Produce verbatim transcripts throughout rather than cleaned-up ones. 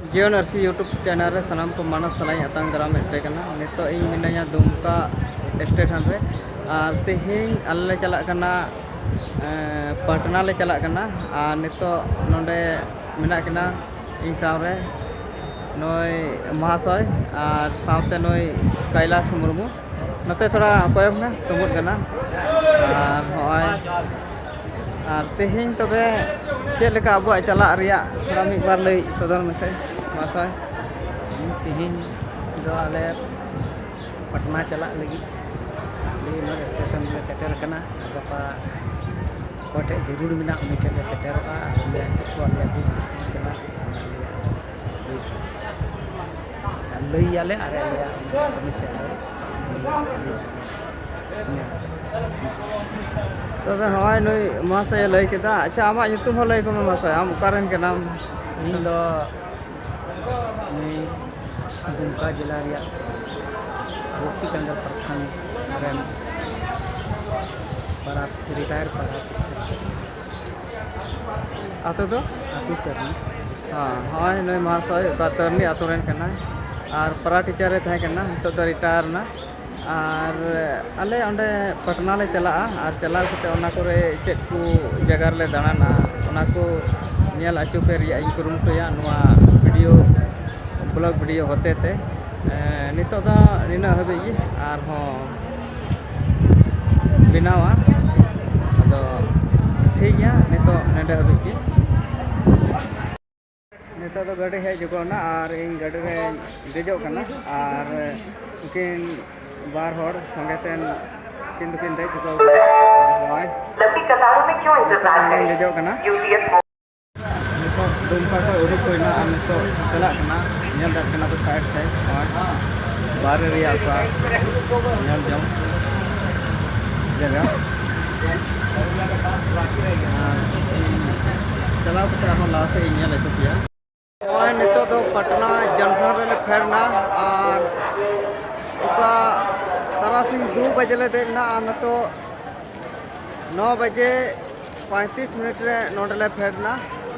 ᱡᱤᱭᱚᱱ ᱟᱹᱨᱥᱤ YouTube channel ᱨᱮ ᱥᱟᱱᱟᱢ ᱠᱚ ᱢᱟᱱᱚᱛ ᱥᱟᱞᱟᱜ ᱤᱧ ᱟᱛᱟᱝ ᱫᱟᱨᱟᱢᱮᱫ ᱯᱮ ᱠᱟᱱᱟ᱾ ᱱᱤᱛᱚᱜ ᱤᱧ ᱢᱤᱱᱟᱹᱧᱟ ᱫᱩᱢᱠᱟ ᱥᱴᱮᱥᱚᱱ ᱨᱮ, ᱟᱨ ᱛᱮᱦᱮᱧ ᱟᱞᱮ ᱞᱮ ᱪᱟᱞᱟᱜ ᱠᱟᱱᱟ, ᱮᱸ, ᱯᱟᱴᱱᱟ ᱞᱮ ᱪᱟᱞᱟᱜ ᱠᱟᱱᱟ᱾ ᱟᱨ ᱱᱤᱛᱚᱜ ᱱᱚᱰᱮ ᱢᱮᱱᱟᱜ ᱠᱤᱱᱟ ᱤᱧ ᱥᱟᱶᱨᱮ ᱱᱩᱭ ᱢᱚᱦᱟᱥᱚᱭ ᱟᱨ ᱥᱟᱶᱛᱮ ᱱᱩᱭ ᱠᱟᱭᱞᱟᱥ ᱢᱩᱨᱢᱩ᱾ ᱱᱚᱛᱮ ᱛᱷᱚᱲᱟ ᱠᱚᱭᱚᱜ ᱢᱮ, ᱛᱩᱢᱩᱫ ᱠᱟᱱᱟ᱾ ᱟᱨ ᱦᱚᱸᱜᱼᱚᱭ, ᱟᱨ ᱛᱮᱦᱮᱧ ᱛᱚᱵᱮ ᱪᱮᱫ ᱞᱮᱠᱟ ᱟᱵᱚᱣᱟᱜ ᱪᱟᱞᱟᱜ ᱨᱮᱭᱟᱜ ᱛᱷᱚᱲᱟ ᱢᱤᱫ ᱵᱟᱨ ᱞᱟᱹᱭ ᱥᱚᱫᱚᱨ ᱢᱮᱥᱮ ᱢᱟᱥᱴᱟᱨ᱾ ᱛᱮᱦᱮᱧ ᱫᱚ ᱟᱞᱮ ᱯᱟᱴᱱᱟ ᱪᱟᱞᱟᱜ ᱞᱟᱹᱜᱤᱫ ᱱᱚᱣᱟ ᱥᱴᱮᱥᱚᱱ ᱨᱮ ᱥᱮᱴᱮᱨ ᱟᱠᱟᱱᱟ᱾ ᱟᱨ ᱜᱟᱯᱟ ᱚᱠᱚᱭ ᱴᱷᱮᱱ ᱡᱟᱹᱨᱩᱲ ᱢᱮᱱᱟᱜ, ᱩᱱᱤ ᱴᱷᱮᱱ ᱞᱮ ᱥᱮᱴᱮᱨᱚᱜᱼᱟ ᱟᱨ ᱩᱱᱤ ᱟᱨ ᱪᱮᱫ ᱠᱚ ᱟᱞᱮᱭᱟᱜ ᱫᱩᱠ ᱠᱟᱱᱟ, ᱚᱱᱟ ᱞᱟᱹᱭ ᱟᱞᱮ ᱟᱨ ᱟᱞᱮᱭᱟᱜ ᱥᱚᱢᱚᱥᱥᱟ ᱫᱚ ᱞᱟᱹᱭ ᱥᱚᱫᱚᱨ᱾ ᱛᱚᱵᱮ ᱦᱚᱸᱜᱼᱚᱭ ᱱᱩᱭ ᱢᱚᱦᱟᱥᱚᱭᱮ ᱞᱟᱹᱭ ᱠᱮᱫᱟ᱾ ᱟᱪᱪᱷᱟ, ᱟᱢᱟᱜ ᱧᱩᱛᱩᱢ ᱦᱚᱸ ᱞᱟᱹᱭ ᱠᱚᱢᱮ ᱢᱚᱦᱟᱥᱚᱭ, ᱟᱢ ᱚᱠᱟ ᱨᱮᱱ ᱠᱟᱱᱟᱢ? ᱤᱧ ᱫᱚ ᱱᱩᱭ ᱫᱩᱢᱠᱟ ᱡᱮᱞᱟ ᱨᱮᱭᱟᱜ ᱵᱷᱚᱠᱛᱤ ᱠᱟᱸᱜᱟᱞ ᱯᱨᱚᱠᱷᱚᱸᱰ ᱨᱮᱱ ᱯᱟᱨᱟ, ᱨᱤᱴᱟᱭᱟᱨ ᱯᱟᱨᱟ ᱥᱤᱠᱥᱚᱠ᱾ ᱟᱛᱳ ᱫᱚ? ᱟᱛᱳ ᱛᱟᱹᱨᱱᱤ᱾ ᱦᱮᱸ, ᱦᱳᱭ, ᱱᱩᱭ ᱢᱚᱦᱟᱥᱚᱭ ᱚᱠᱟ ᱛᱟᱹᱨᱱᱤ ᱟᱛᱳ ᱨᱮᱱ ᱠᱟᱱᱟᱭ ᱟᱨ ᱯᱟᱨᱟ ᱴᱤᱪᱟᱨ ᱮ ᱛᱟᱦᱮᱸ ᱠᱟᱱᱟ, ᱱᱤᱛᱚᱜ ᱫᱚ ᱨᱤᱴᱟᱭᱟᱨ ᱮᱱᱟ᱾ ᱟᱨ ᱟᱞᱮ ᱚᱸᱰᱮ ᱯᱟᱴᱱᱟ ᱞᱮ ᱪᱟᱞᱟᱜᱼᱟ ᱟᱨ ᱪᱟᱞᱟᱣ ᱠᱟᱛᱮ ᱚᱱᱟ ᱠᱚᱨᱮ ᱪᱮᱫ ᱠᱚ ᱡᱟᱭᱜᱟ ᱨᱮᱞᱮ ᱫᱟᱬᱟᱱᱟ, ᱚᱱᱟ ᱠᱚ ᱧᱮᱞ ᱦᱚᱪᱚ ᱯᱮ ᱨᱮᱭᱟᱜ ᱤᱧ ᱠᱩᱨᱩᱢᱩᱴᱩᱭᱟ ᱱᱚᱣᱟ ᱵᱷᱤᱰᱤᱭᱳ, ᱵᱞᱚᱜ ᱵᱷᱤᱰᱤᱭᱳ ᱦᱚᱛᱮ ᱛᱮ᱾ ᱮᱸ, ᱱᱤᱛᱚᱜ ᱫᱚ ᱱᱤᱱᱟᱹᱜ ᱦᱟᱹᱵᱤᱡ ᱜᱮ, ᱟᱨᱦᱚᱸ ᱵᱮᱱᱟᱣᱟ᱾ ᱟᱫᱚ ᱴᱷᱤᱠ ᱜᱮᱭᱟ, ᱱᱤᱛᱚᱜ ᱱᱚᱰᱮ ᱦᱟᱹᱵᱤᱡ ᱜᱮ᱾ ᱱᱤᱛᱚᱜ ᱫᱚ ᱜᱟᱹᱰᱤ ᱦᱮᱡ ᱡᱩᱜᱚᱜ ᱮᱱᱟ ᱟᱨ ᱤᱧ ᱜᱟᱹᱰᱤ ᱨᱮᱧ ᱫᱮᱡᱚᱜ ᱠᱟᱱᱟ ᱟᱨ ᱩᱱᱠᱤᱱ ᱵᱟᱨ ᱦᱚᱲ ᱥᱚᱸᱜᱮ ᱛᱮ ᱩᱱᱠᱤᱱ ᱫᱚᱠᱤᱱ ᱫᱮᱡ ᱡᱩᱜᱚᱜ ᱠᱟᱱᱟ᱾ ᱱᱚᱜᱼᱚᱭ᱾ ᱞᱟᱹᱵᱤᱫ ᱠᱟᱛᱟᱨᱚ ᱢᱮ ᱠᱤᱭᱩ ᱤᱱᱛᱮᱡᱟᱨ ᱠᱟᱨᱮ? ᱱᱤᱛᱚᱜ ᱫᱩᱢᱠᱟ ᱠᱷᱚᱱ ᱩᱰᱩᱠ ᱦᱩᱭᱱᱟ ᱟᱨ ᱱᱤᱛᱚᱜ ᱪᱟᱞᱟᱜ ᱠᱟᱱᱟ᱾ ᱧᱮᱞ ᱫᱟᱲᱮᱭᱟᱜ ᱠᱟᱱᱟ ᱯᱮ side side, ᱱᱚᱜᱼᱚᱭ ᱵᱟᱦᱨᱮ ᱨᱮᱭᱟᱜ ᱚᱠᱟ ᱧᱮᱞ ᱡᱚᱝ ᱡᱟᱭᱜᱟ᱾ ᱟᱨ ᱤᱧ ᱪᱟᱞᱟᱣ ᱠᱟᱛᱮ ᱟᱨᱦᱚᱸ ᱞᱟᱦᱟ ᱥᱮᱫ ᱤᱧ ᱧᱮᱞ ᱦᱚᱪᱚ ᱯᱮᱭᱟ᱾ ᱱᱚᱜᱼᱚᱭ ᱱᱤᱛᱚᱜ ᱫᱚ ᱯᱟᱴᱱᱟ ᱡᱚᱝᱥᱚᱱ ᱨᱮᱞᱮ ᱯᱷᱮᱰ ᱮᱱᱟ ᱟᱨ ᱚᱠᱟ ᱛᱟᱨᱟᱥᱤᱧ ᱫᱩ ᱵᱟᱡᱮ ᱞᱮ ᱫᱮᱡ ᱮᱱᱟ ᱟᱨ ᱱᱤᱛᱚᱜ ᱱᱚ ᱵᱟᱡᱮ ᱯᱚᱸᱭᱛᱨᱤᱥ ᱢᱤᱱᱤᱴ ᱨᱮ ᱱᱚᱰᱮ ᱞᱮ ᱯᱷᱮᱰ ᱮᱱᱟ᱾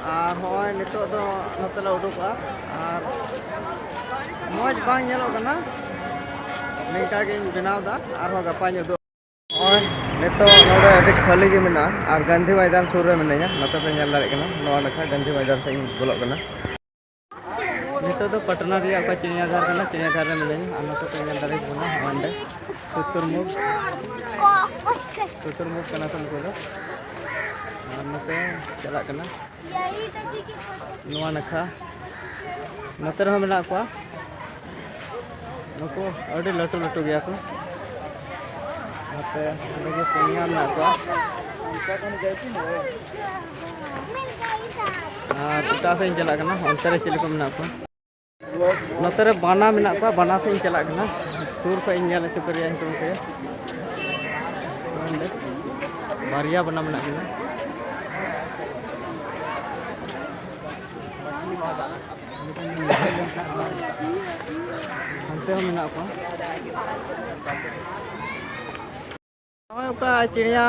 ᱟᱨ ᱦᱚᱸᱜᱼᱚᱭ ᱱᱤᱛᱚᱜ ᱫᱚ ᱱᱚᱛᱮ ᱞᱮ ᱩᱰᱩᱠᱚᱜᱼᱟ᱾ ᱟᱨ ᱢᱚᱡᱽ ᱵᱟᱝ ᱧᱮᱞᱚᱜ ᱠᱟᱱᱟ, ᱱᱤᱝᱠᱟ ᱜᱤᱧ ᱵᱮᱱᱟᱣ ᱮᱫᱟ, ᱟᱨᱦᱚᱸ ᱜᱟᱯᱟᱧ ᱩᱫᱩᱜ᱾ ᱱᱚᱜᱼᱚᱭ ᱱᱤᱛᱚᱜ ᱱᱚᱰᱮ ᱟᱹᱰᱤ ᱠᱷᱟᱹᱞᱤ ᱜᱮ ᱢᱮᱱᱟᱜᱼᱟ, ᱟᱨ ᱜᱟᱱᱫᱷᱤ ᱢᱚᱭᱫᱟᱱ ᱥᱩᱨ ᱨᱮ ᱢᱤᱱᱟᱹᱧᱟ᱾ ᱱᱚᱛᱮ ᱯᱮ ᱧᱮᱞ ᱫᱟᱲᱮᱭᱟᱜ ᱠᱟᱱᱟ, ᱱᱚᱣᱟ ᱱᱟᱠᱷᱟ ᱜᱟᱱᱫᱷᱤ ᱢᱚᱭᱫᱟᱱ ᱥᱮᱫ ᱤᱧ ᱵᱚᱞᱚᱜ ᱠᱟᱱᱟ᱾ ᱱᱤᱛᱚᱜ ᱫᱚ ᱯᱟᱴᱱᱟ ᱨᱮᱭᱟᱜ ᱚᱠᱟ ᱪᱤᱲᱤᱭᱟᱜᱷᱚᱨ ᱠᱟᱱᱟ, ᱪᱤᱲᱤᱭᱟᱜᱷᱚᱨ ᱨᱮ ᱢᱤᱱᱟᱹᱧᱟ᱾ ᱟᱨ ᱱᱚᱛᱮ ᱯᱮ ᱧᱮᱞ ᱫᱟᱲᱮᱭᱟᱠᱚ ᱠᱟᱱᱟ, ᱚᱸᱰᱮ ᱥᱩᱛᱩᱨᱢᱩᱨᱜᱽ, ᱥᱩᱛᱩᱨᱢᱩᱨᱜᱽ ᱠᱟᱱᱟ ᱠᱚ ᱱᱩᱠᱩ ᱫᱚ᱾ ᱟᱨ ᱱᱚᱛᱮ ᱪᱟᱞᱟᱜ ᱠᱟᱱᱟ᱾ ᱱᱚᱣᱟ ᱱᱟᱠᱷᱟ ᱱᱚᱛᱮ ᱨᱮᱦᱚᱸ ᱢᱮᱱᱟᱜ ᱠᱚᱣᱟ᱾ ᱱᱩᱠᱩ ᱟᱹᱰᱤ ᱞᱟᱹᱴᱩ ᱞᱟᱹᱴᱩ ᱜᱮᱭᱟ ᱠᱚ᱾ ᱱᱚᱛᱮ ᱚᱸᱰᱮ ᱜᱮ ᱯᱩᱱᱭᱟ ᱢᱮᱱᱟᱜ ᱠᱚᱣᱟ᱾ ᱟᱨ ᱮᱴᱟᱜ ᱥᱮᱫ ᱤᱧ ᱪᱟᱞᱟᱜ ᱠᱟᱱᱟ, ᱚᱱᱛᱮ ᱨᱮ ᱪᱤᱞᱤ ᱠᱚ ᱢᱮᱱᱟᱜ ᱠᱚᱣᱟ᱾ ᱱᱚᱛᱮ ᱨᱮ ᱵᱟᱱᱟ ᱢᱮᱱᱟᱜ ᱠᱚᱣᱟ, ᱵᱟᱱᱟ ᱥᱮᱫ ᱤᱧ ᱪᱟᱞᱟᱜ ᱠᱟᱱᱟ᱾ ᱥᱩᱨ ᱠᱷᱚᱱ ᱤᱧ ᱧᱮᱞ ᱦᱚᱪᱚ ᱯᱮ ᱨᱮᱭᱟᱜ ᱤᱧ ᱠᱩᱨᱩᱢᱩᱴᱩᱭᱟ᱾ ᱚᱸᱰᱮ ᱵᱟᱨᱭᱟ ᱵᱟᱱᱟ ᱢᱮᱱᱟᱜ ᱠᱤᱱᱟ᱾ ᱦᱟᱱᱛᱮ ᱦᱚᱸ ᱢᱮᱱᱟᱜ ᱠᱚᱣᱟ᱾ ᱱᱚᱜᱼᱚᱭ ᱚᱠᱟ ᱪᱤᱲᱤᱭᱟ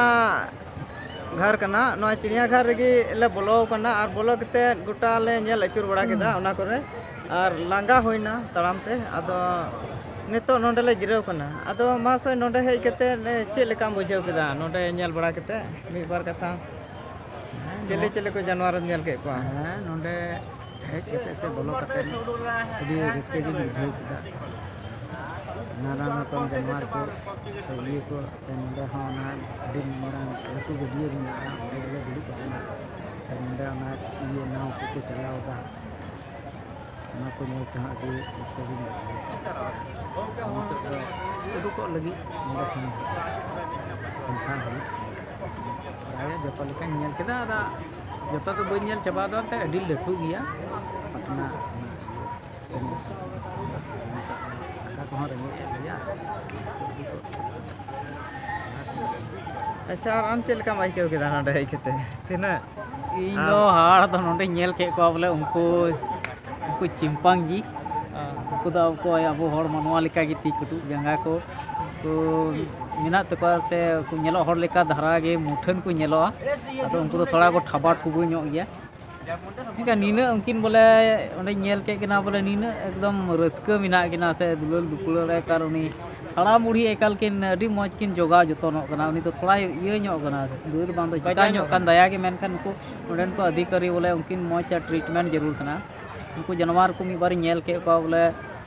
ᱜᱷᱟᱨ ᱠᱟᱱᱟ, ᱱᱚᱣᱟ ᱪᱤᱲᱤᱭᱟ ᱜᱷᱟᱨ ᱨᱮᱜᱮ ᱞᱮ ᱵᱚᱞᱚ ᱟᱠᱟᱱᱟ ᱟᱨ ᱵᱚᱞᱚ ᱠᱟᱛᱮᱫ ᱜᱚᱴᱟ ᱞᱮ ᱧᱮᱞ ᱟᱹᱪᱩᱨ ᱵᱟᱲᱟ ᱠᱮᱫᱟ ᱚᱱᱟ ᱠᱚᱨᱮ, ᱟᱨ ᱞᱟᱸᱜᱟ ᱦᱩᱭᱱᱟ ᱛᱟᱲᱟᱢ ᱛᱮ᱾ ᱟᱫᱚ ᱱᱤᱛᱚᱜ ᱱᱚᱰᱮ ᱞᱮ ᱡᱤᱨᱟᱹᱣ ᱠᱟᱱᱟ᱾ ᱟᱫᱚ ᱢᱟ ᱥᱚᱭ, ᱱᱚᱰᱮ ᱦᱮᱡ ᱠᱟᱛᱮᱫ, ᱮ, ᱪᱮᱫ ᱞᱮᱠᱟᱢ ᱵᱩᱡᱷᱟᱹᱣ ᱠᱮᱫᱟ ᱱᱚᱰᱮ ᱧᱮᱞ ᱵᱟᱲᱟ ᱠᱟᱛᱮᱫ? ᱢᱤᱫ ᱵᱟᱨ ᱠᱟᱛᱷᱟ᱾ ᱦᱮᱸ, ᱪᱤᱞᱤ ᱱᱚᱣᱟ ᱪᱤᱞᱤ ᱠᱚ ᱡᱟᱱᱣᱟᱨᱮᱢ ᱧᱮᱞ ᱠᱮᱫ ᱠᱚᱣᱟ? ᱦᱮᱸ, ᱱᱚᱰᱮ ᱦᱮᱡ ᱠᱟᱛᱮ ᱥᱮ ᱵᱚᱞᱚ ᱠᱟᱛᱮ ᱟᱹᱰᱤ ᱨᱟᱹᱥᱠᱟᱹ ᱜᱤᱧ ᱵᱩᱡᱷᱟᱹᱣ ᱠᱮᱫᱟ᱾ ᱱᱟᱱᱟ ᱨᱚᱠᱚᱢ ᱡᱟᱱᱣᱟᱨ ᱠᱚ ᱥᱮ ᱤᱭᱟᱹ ᱠᱚ, ᱥᱮ ᱱᱚᱰᱮ ᱦᱚᱸ ᱚᱱᱟ ᱟᱹᱰᱤ ᱢᱟᱨᱟᱝ ᱞᱟᱹᱴᱩ ᱜᱟᱹᱰᱭᱟᱹ ᱢᱮᱱᱟᱜᱼᱟ, ᱚᱸᱰᱮ ᱜᱮᱞᱮ ᱫᱩᱲᱩᱵ ᱟᱠᱟᱱᱟ᱾ ᱥᱮ ᱱᱚᱰᱮ ᱚᱱᱟ ᱤᱭᱟᱹ ᱱᱟᱣ ᱠᱚᱠᱚ ᱪᱟᱞᱟᱣ ᱮᱫᱟ, ᱚᱱᱟ ᱠᱚ ᱧᱮᱞ ᱛᱮᱦᱚᱸ ᱟᱹᱰᱤ ᱨᱟᱹᱥᱠᱟᱹ ᱜᱤᱧ ᱵᱩᱡᱷᱟᱹᱣ ᱠᱮᱫᱟ᱾ ᱱᱤᱛᱚᱜ ᱫᱚ ᱩᱰᱩᱠᱚᱜ ᱞᱟᱹᱜᱤᱫ ᱱᱚᱰᱮ ᱠᱷᱚᱱ ᱠᱷᱟᱱ ᱦᱩᱭᱩᱜ ᱠᱟᱱᱟ᱾ ᱯᱨᱟᱭ ᱡᱚᱛᱚ ᱞᱮᱠᱟᱧ ᱧᱮᱞ ᱠᱮᱫᱟ, ᱟᱫᱚ ᱡᱚᱛᱚ ᱫᱚ ᱵᱟᱹᱧ ᱧᱮᱞ ᱪᱟᱵᱟ ᱫᱟᱲᱮᱭᱟᱜ ᱛᱮ, ᱟᱹᱰᱤ ᱞᱟᱹᱴᱩ ᱜᱮᱭᱟ ᱯᱟᱴᱱᱟ᱾ ᱫᱟᱠᱟ ᱠᱚᱦᱚᱸ ᱨᱮᱸᱜᱮᱡ ᱮᱫ ᱞᱮᱭᱟ᱾ ᱟᱪᱪᱷᱟ, ᱟᱨ ᱟᱢ ᱪᱮᱫ ᱞᱮᱠᱟᱢ ᱟᱹᱭᱠᱟᱹᱣ ᱠᱮᱫᱟ ᱱᱚᱰᱮ ᱦᱮᱡ ᱠᱟᱛᱮ? ᱛᱤᱱᱟᱹᱜ ᱤᱧ ᱟᱢ ᱫᱚ ᱦᱟᱦᱟᱲ ᱫᱚ ᱱᱚᱰᱮᱧ ᱧᱮᱞ ᱠᱮᱫ ᱠᱚᱣᱟ, ᱵᱚᱞᱮ ᱩᱱᱠᱩ, ᱩᱱᱠᱩ ᱪᱤᱢᱯᱟᱝᱡᱤ, ᱦᱮᱸ᱾ ᱩᱱᱠᱩ ᱫᱚ ᱚᱠᱚᱭ ᱟᱵᱚ ᱦᱚᱲ ᱢᱟᱱᱣᱟ ᱞᱮᱠᱟ ᱜᱮ ᱛᱤ ᱠᱟᱹᱴᱩᱵ ᱡᱟᱸᱜᱟ ᱠᱚ, ᱠᱚ ᱢᱮᱱᱟᱜ ᱛᱟᱠᱚᱣᱟ, ᱥᱮ ᱠᱚ ᱧᱮᱞᱚᱜ ᱦᱚᱲ ᱞᱮᱠᱟ ᱫᱷᱟᱨᱟ ᱜᱮ ᱢᱩᱴᱷᱟᱹᱱ ᱠᱚ ᱧᱮᱞᱚᱜᱼᱟ᱾ ᱟᱫᱚ ᱩᱱᱠᱩ ᱫᱚ ᱛᱷᱚᱲᱟ ᱠᱚ ᱴᱷᱟᱵᱟ ᱴᱷᱩᱵᱟᱹ ᱧᱚᱜ ᱜᱮᱭᱟ᱾ ᱢᱮᱱᱠᱷᱟᱱ ᱱᱤᱱᱟᱹᱜ ᱩᱱᱠᱤᱱ ᱵᱚᱞᱮ ᱚᱸᱰᱮᱧ ᱧᱮᱞ ᱠᱮᱫ ᱠᱤᱱᱟ, ᱵᱚᱞᱮ ᱱᱤᱱᱟᱹᱜ ᱮᱠᱫᱚᱢ ᱨᱟᱹᱥᱠᱟᱹ ᱢᱮᱱᱟᱜ ᱠᱤᱱᱟ ᱥᱮ ᱫᱩᱞᱟᱹᱲ ᱫᱩᱯᱩᱞᱟᱹᱲ ᱨᱮ, ᱠᱟᱨ ᱩᱱᱤ ᱦᱟᱲᱟᱢ ᱵᱩᱲᱦᱤ ᱮᱠᱟᱞ ᱠᱤᱱ ᱟᱹᱰᱤ ᱢᱚᱡᱽ ᱠᱤᱱ ᱡᱚᱜᱟᱣ ᱡᱚᱛᱚᱱᱚᱜ ᱠᱟᱱᱟ᱾ ᱩᱱᱤ ᱫᱚ ᱛᱷᱚᱲᱟᱭ ᱤᱭᱟᱹ ᱧᱚᱜ ᱠᱟᱱᱟ, ᱫᱟᱹᱲ ᱵᱟᱝ ᱫᱚ ᱪᱤᱠᱟ ᱵᱟᱡᱟᱣ ᱧᱚᱜ ᱧᱚᱜ ᱠᱟᱱ ᱠᱟᱱᱟ᱾ ᱫᱟᱭᱟ ᱜᱮ, ᱢᱮᱱᱠᱷᱟᱱ ᱩᱱᱠᱩ ᱚᱸᱰᱮᱱ ᱠᱚ ᱟᱹᱫᱷᱤᱠᱟᱹᱨᱤ ᱵᱚᱞᱮ ᱩᱱᱠᱤᱱ ᱢᱚᱡᱽ ᱛᱮ treatment ᱡᱟᱹᱨᱩᱲ ᱠᱟᱱᱟ᱾ ᱩᱱᱠᱩ ᱡᱟᱱᱣᱟᱨ ᱠᱚ ᱢᱤᱫ ᱵᱟᱨᱤᱧ ᱧᱮᱞ ᱠᱮᱫ ᱠᱚᱣᱟ ᱵᱚᱞᱮ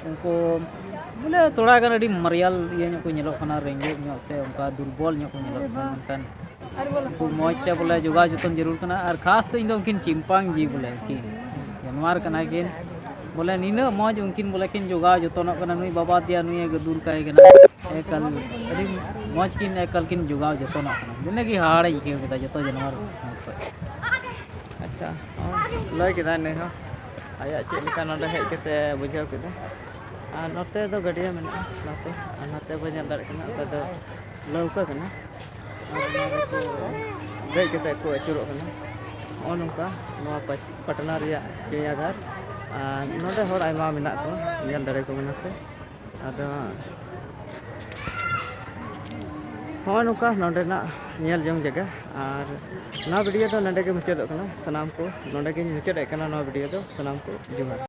ᱩᱱᱠᱩ ᱵᱚᱞᱮ ᱛᱷᱚᱲᱟ ᱜᱟᱱ ᱟᱹᱰᱤ ᱢᱟᱨᱭᱟᱞ ᱤᱭᱟᱹ ᱧᱚᱜ ᱠᱚ ᱧᱮᱞᱚᱜ ᱠᱟᱱᱟ, ᱨᱮᱸᱜᱮᱡ ᱧᱚᱜ ᱥᱮ ᱚᱱᱠᱟ ᱫᱩᱨᱵᱚᱞ ᱧᱚᱜ ᱠᱚ ᱧᱮᱞᱚᱜ ᱠᱟᱱᱟ, ᱢᱮᱱᱠᱷᱟᱱ ᱩᱱᱠᱩ ᱢᱚᱡᱽ ᱛᱮ ᱵᱚᱞᱮ ᱡᱚᱜᱟᱣ ᱡᱚᱛᱚᱱ ᱡᱟᱹᱨᱩᱲ ᱠᱟᱱᱟ᱾ ᱟᱨ ᱠᱷᱟᱥ ᱛᱮ ᱤᱧ ᱫᱚ ᱩᱱᱠᱤᱱ chimpanzee ᱵᱚᱞᱮ ᱩᱱᱠᱤᱱ ᱡᱟᱱᱣᱟᱨ ᱠᱟᱱᱟ ᱠᱤᱱ, ᱵᱚᱞᱮ ᱱᱤᱱᱟᱹᱜ ᱢᱚᱡᱽ ᱩᱱᱠᱤᱱ ᱵᱚᱞᱮ ᱠᱤᱱ ᱡᱚᱜᱟᱣ ᱡᱚᱛᱚᱱᱚᱜ ᱠᱟᱱᱟ᱾ ᱱᱩᱭ ᱵᱟᱵᱟ ᱫᱮᱭᱟ ᱱᱩᱭᱮ ᱜᱟᱹᱫᱩᱨ ᱠᱟᱭ ᱠᱟᱱᱟ, ᱮᱠᱟᱞ ᱟᱹᱰᱤ ᱢᱚᱡᱽ ᱠᱤᱱ ᱮᱠᱟᱞ ᱠᱤᱱ ᱡᱚᱜᱟᱣ ᱡᱚᱛᱚᱱᱚᱜ ᱠᱟᱱᱟ᱾ ᱤᱱᱟᱹᱜᱮ ᱦᱟᱦᱟᱲᱟᱧ ᱟᱹᱭᱠᱟᱹᱣ ᱠᱮᱫᱟ ᱡᱚᱛᱚ ᱡᱟᱱᱣᱟᱨ ᱠᱷᱚᱱ᱾ ᱟᱪᱪᱷᱟ, ᱦᱚᱸ, ᱞᱟᱹᱭ ᱠᱮᱫᱟᱭ ᱱᱩᱭ ᱦᱚᱸ ᱟᱭᱟᱜ ᱪᱮᱫ ᱞᱮᱠᱟ ᱱᱚᱰᱮ ᱦᱮᱡ ᱠᱟᱛᱮ ᱵᱩᱡᱷᱟᱹᱣ ᱠᱮᱫᱟ᱾ ᱟᱨ ᱱᱚᱛᱮ ᱫᱚ ᱜᱟᱹᱰᱭᱟᱹ ᱢᱮᱱᱟᱜᱼᱟ, ᱱᱚᱛᱮ, ᱟᱨ ᱱᱚᱛᱮ ᱵᱚᱱ ᱧᱮᱞ ᱫᱟᱲᱮᱭᱟᱜ ᱠᱟᱱᱟ, ᱚᱠᱟ ᱫᱚ ᱞᱟᱹᱣᱠᱟᱹ ᱠᱟᱱᱟ᱾ ᱟᱨ ᱚᱱᱟ ᱨᱮᱠᱚ ᱫᱮᱡ ᱠᱟᱛᱮ ᱠᱚ ᱟᱹᱪᱩᱨᱚᱜ ᱠᱟᱱᱟ᱾ ᱱᱚᱜᱼᱚ ᱱᱚᱝᱠᱟ ᱱᱚᱣᱟ ᱯᱟᱪ-, ᱯᱟᱴᱱᱟ ᱨᱮᱭᱟᱜ ᱪᱤᱲᱤᱭᱟᱜᱷᱚᱨ᱾ ᱟᱨ ᱱᱚᱰᱮ ᱦᱚᱲ ᱟᱭᱢᱟ ᱢᱮᱱᱟᱜ ᱠᱚᱣᱟ, ᱧᱮᱞ ᱫᱟᱲᱮ ᱠᱚ ᱠᱟᱱᱟ ᱯᱮ᱾ ᱟᱫᱚ ᱱᱚᱜᱼᱚ ᱱᱚᱝᱠᱟ ᱱᱚᱰᱮᱱᱟᱜ ᱧᱮᱞ ᱡᱚᱝ ᱡᱟᱭᱜᱟ᱾ ᱟᱨ ᱱᱚᱣᱟ video ᱫᱚ ᱱᱚᱰᱮ ᱜᱮ ᱢᱩᱪᱟᱹᱫᱚᱜ ᱠᱟᱱᱟ᱾ ᱥᱟᱱᱟᱢ ᱠᱚ ᱱᱚᱰᱮ ᱜᱤᱧ ᱢᱩᱪᱟᱹᱫᱮᱫ ᱠᱟᱱᱟ ᱱᱚᱣᱟ video ᱫᱚ᱾ ᱥᱟᱱᱟᱢ ᱠᱚ ᱡᱚᱦᱟᱨ᱾